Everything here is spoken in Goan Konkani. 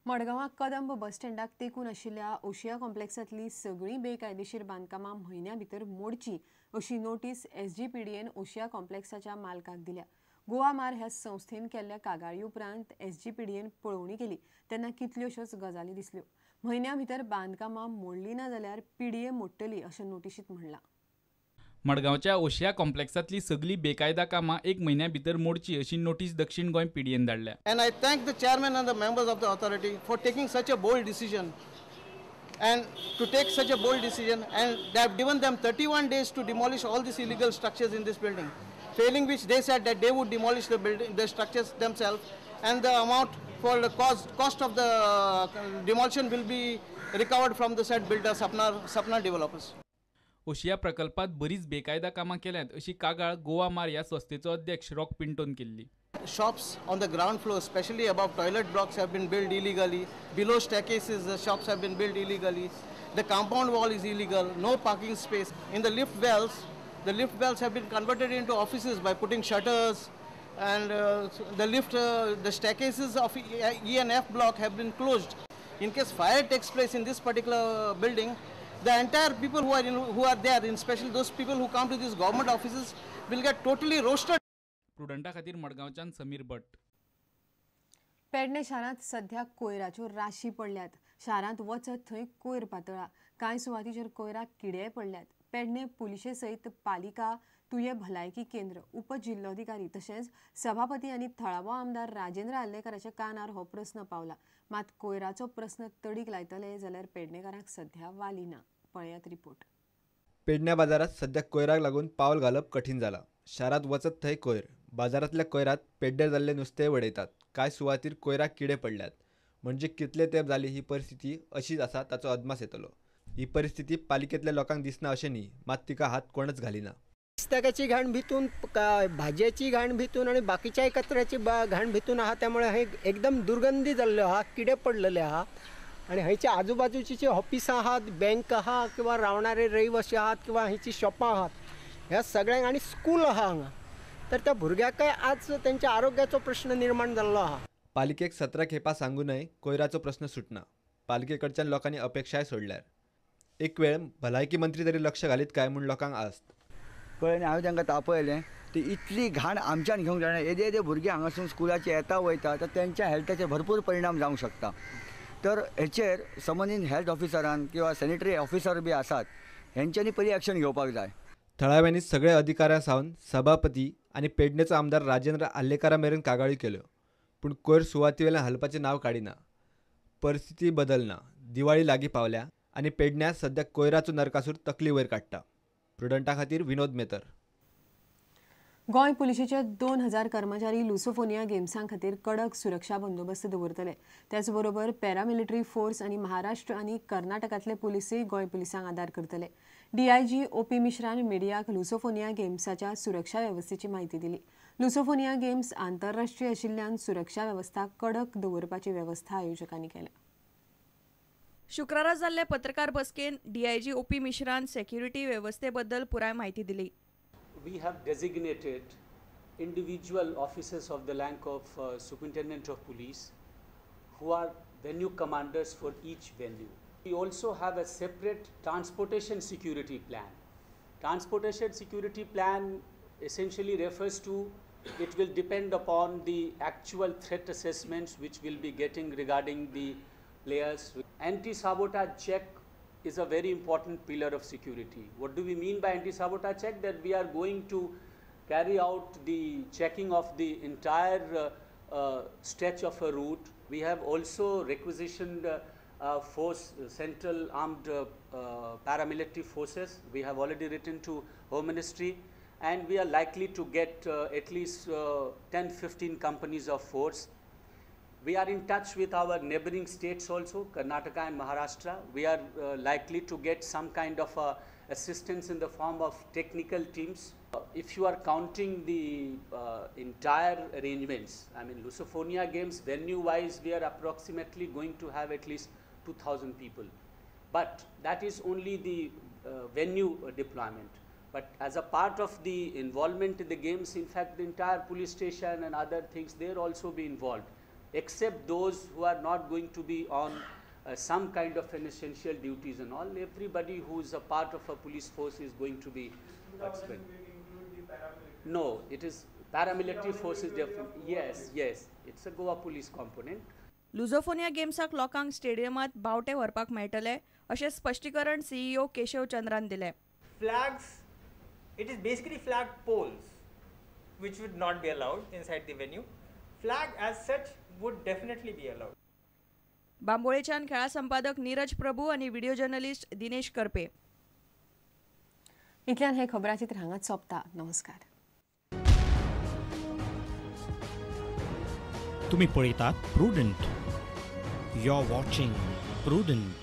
मडगांवां कदंब बस स्टँडाक तेंकून आशिल्ल्या ओशिया कॉम्प्लेक्सांतली सगळीं बेकायदेशीर बांदकामां म्हयन्या भितर मोडची अशी नोटीस एसजीपीडीएन ओशिया कॉम्प्लेक्साच्या मालकाक दिल्या. गोवा मार ह्या संस्थेन केल्ल्या कागाळी उपरांत एसजीपीडीएन पळोवणी केली तेन्ना कितल्योश्योच गजाली दिसल्यो. म्हयन्या भितर बांदकामां मोडली ना जाल्यार पीडीए मोडटली अशें नोटिशींत म्हणलां. मडगांवच्या ओशिया कॉम्प्लेक्सांतली सगळी बेकायदा कामां एक म्हयन्या भितर मोडची अशी नोटीस दक्षिण गोंय पीडीएन धाडल्या. And I thank the chairman and the members of the authority for taking such a bold decision and to take such a bold decision, and they have given them 31 days to demolish all these illegal structures in this building, failing which they said that they would demolish the building, the structures themselves, and the amount for the cost of the demolition will be recovered from the said builder Sapna developers. Ocean प्रकल्पात बरीच बेकायदा कामां केल्यात अशी कागाळ गोवा मार ह्या संस्थेचो अध्यक्ष रॉक पिंटोन केल्ली. Shops on the ground floor, especially above toilet blocks, have been built illegally. Below staircases, the shops have been built illegally. The compound wall is illegal. No parking space. In the lift wells, the lift wells have been converted into offices by putting shutters, and the staircases of E and F block have been closed. In case fire takes place in this particular building, the entire people who are there, in especially those people who come to these government offices, will get totally roasted. प्रुडंटा खातीर मडगांवच्यान समीर भट. पेडणे शारांत सध्या कोयराच्यो राशी पडल्यात. शारांत वचत थंय कोयर पातळा. कांय सुवातीचेर कोयराक किडेय पडल्यात. पेडणे पुलिशे सयत पालिका, तुयें भलायकी केंद्र, उपजिल्लोधिकारी तशेंच सभापती आनी थळावो आमदार राजेंद्र आर्लेकाराच्या कानार हो प्रस्न पावला. मात कोयराचो प्रस्न तडीक लायतले जाल्यार पेडणेकारांक सध्या वाली ना. पळयात रिपोर्ट. पेडण्या बाजारात सध्या कोयराक लागून पावल घालप कठीण जाला. शारात वचत थंय कोयर. बाजारांतल्या कोयरात पेड्डेर जाल्ले नुस्तें वडयतात. कांय सुवातीर कोयराक किडे पडल्यात. म्हणजे कितले तेंप जाली ही परिस्थिती अशीच आसा ताचो अदमास येतलो. ही परिस्थिती पालिकेंतल्या लोकांक दिसना अशें न्ही, मात तिका हात कोणच घालिना. नुस्त्याची घाण भितून, भाजयेची घाण भितून आनी बाकीच्याय कचऱ्याची घाण भितून आहा. त्यामुळे हे एकदम दुर्गंधी जाल्ल्यो आहा, किडे पडलेले आहा. आनी हयच्या आजूबाजूची जी ऑफिसां आहात, बँक आहा किंवा रावणारे रहिवासी आहात किंवा हयची शॉपां आहात, ह्या सगळ्यांक आनी स्कूल आहा हांगा, तर त्या भुरग्यांकय आज तेंच्या आरोग्याचो प्रश्न निर्माण जाल्लो आहा. पालिकेक 17 खेपा सांगूनय कोयराचो प्रस्न सुटना. पालिके कडच्यान लोकांनी अपेक्षाय सोडल्यार एक वेळ भलायकी मंत्री तरी लक्ष घालीत काय म्हूण लोकांक आस्त. कळ्ळें? हांवें तांकां तापयलें ती इतली घाण आमच्यान घेवंक जायना. येदे येदे भुरगे हांगासून स्कुलाचे येता वयता तर तेंच्या हेल्थाचेर भरपूर परिणाम जावंक शकता. तर हेचेर संबंदीत हेल्थ ऑफिसरान किंवा सॅनिटरी ऑफिसर बी आसात हेंच्यांनी पयलीं एक्शन घेवपाक जाय. थळाव्यांनी सगळे अधिकाऱ्यां सावन सभापती आनी पेडणेचो आमदार राजेंद्र आर्लेकारा मेरेन कागाळी केल्यो, पूण कोयर सुवातीवेल्यान हालपाचें नांव काडिना. परिस्थिती बदलना. दिवाळी लागीं पावल्या आनी पेडण्यां सध्या कोयराचो नरकासूर तकली वयर काडटा. प्रुडंटा खातीर विनोद मेतर. गोंय पुलिशेचे 2000 कर्मचारी लुसोफोनिया गेम्सां खातीर कडक सुरक्षा बंदोबस्त दवरतले. त्याचबरोबर पॅरामिलिटरी फोर्स आनी महाराष्ट्र आनी कर्नाटकांतले पुलिसूय गोंय पुलिसांक आदार करतले. डीआयजी ओपी मिश्रान मिडियाक लुसोफोनिया गेम्साच्या सुरक्षा वेवस्थेची म्हायती दिली. लुसोफोनिया गेम्स आंतरराष्ट्रीय आशिल्ल्यान सुरक्षा वेवस्था कडक दवरपाची वेवस्था आयोजकांनी केल्या. शुक्रारा जाल्ले पत्रकार बसकेन डीआयजी ओपी मिश्रान सेक्युरिटी वेवस्थेबद्दल पुराय म्हायती दिली. We have designated individual officers of the rank of Superintendent of Police who are venue commanders for each venue. We also have a separate transportation security plan. Transportation security plan essentially refers to, it will depend upon the actual threat assessments which we'll be getting regarding the players. Anti-sabotage check is a very important pillar of security. What do we mean by anti-sabotage check? That we are going to carry out the checking of the entire stretch of a route. We have also requisitioned force, central armed paramilitary forces. We have already written to Home Ministry, and we are likely to get at least 10-15 companies of force. We are in touch with our neighboring states also, Karnataka and Maharashtra. We are likely to get some kind of assistance in the form of technical teams. If you are counting the entire arrangements, I mean Lusofonia Games venue-wise, we are approximately going to have at least 2,000 people. But that is only the venue deployment. But as a part of the involvement in the games, in fact, the entire police station and other things, they will also be involved. except those who are not going to be on some kind of an essential duties and all. Everybody who is a part of a police force is going to be participating. No, it is paramilitary force is different. Yes, yes, it's a Goa police component. Lusofonia गेम्साक लोकांक स्टेडियमात बावटे व्हरपाक मेळटले अशें स्पश्टीकरण सीईओ केशव चंद्रान दिलें. Flags, it is basically flag poles which would not be allowed inside the venue. Flag as such would definitely be allowed. बांबोळेच्यान खेळा संपादक नीरज प्रभू आनी व्हिडिओ जर्नलिस्ट दिनेश करपे. इतल्यान हे खबराचित्र हांगाच सोंपता. नमस्कार. तुम्ही पळयतात Prudent. You are watching Prudent.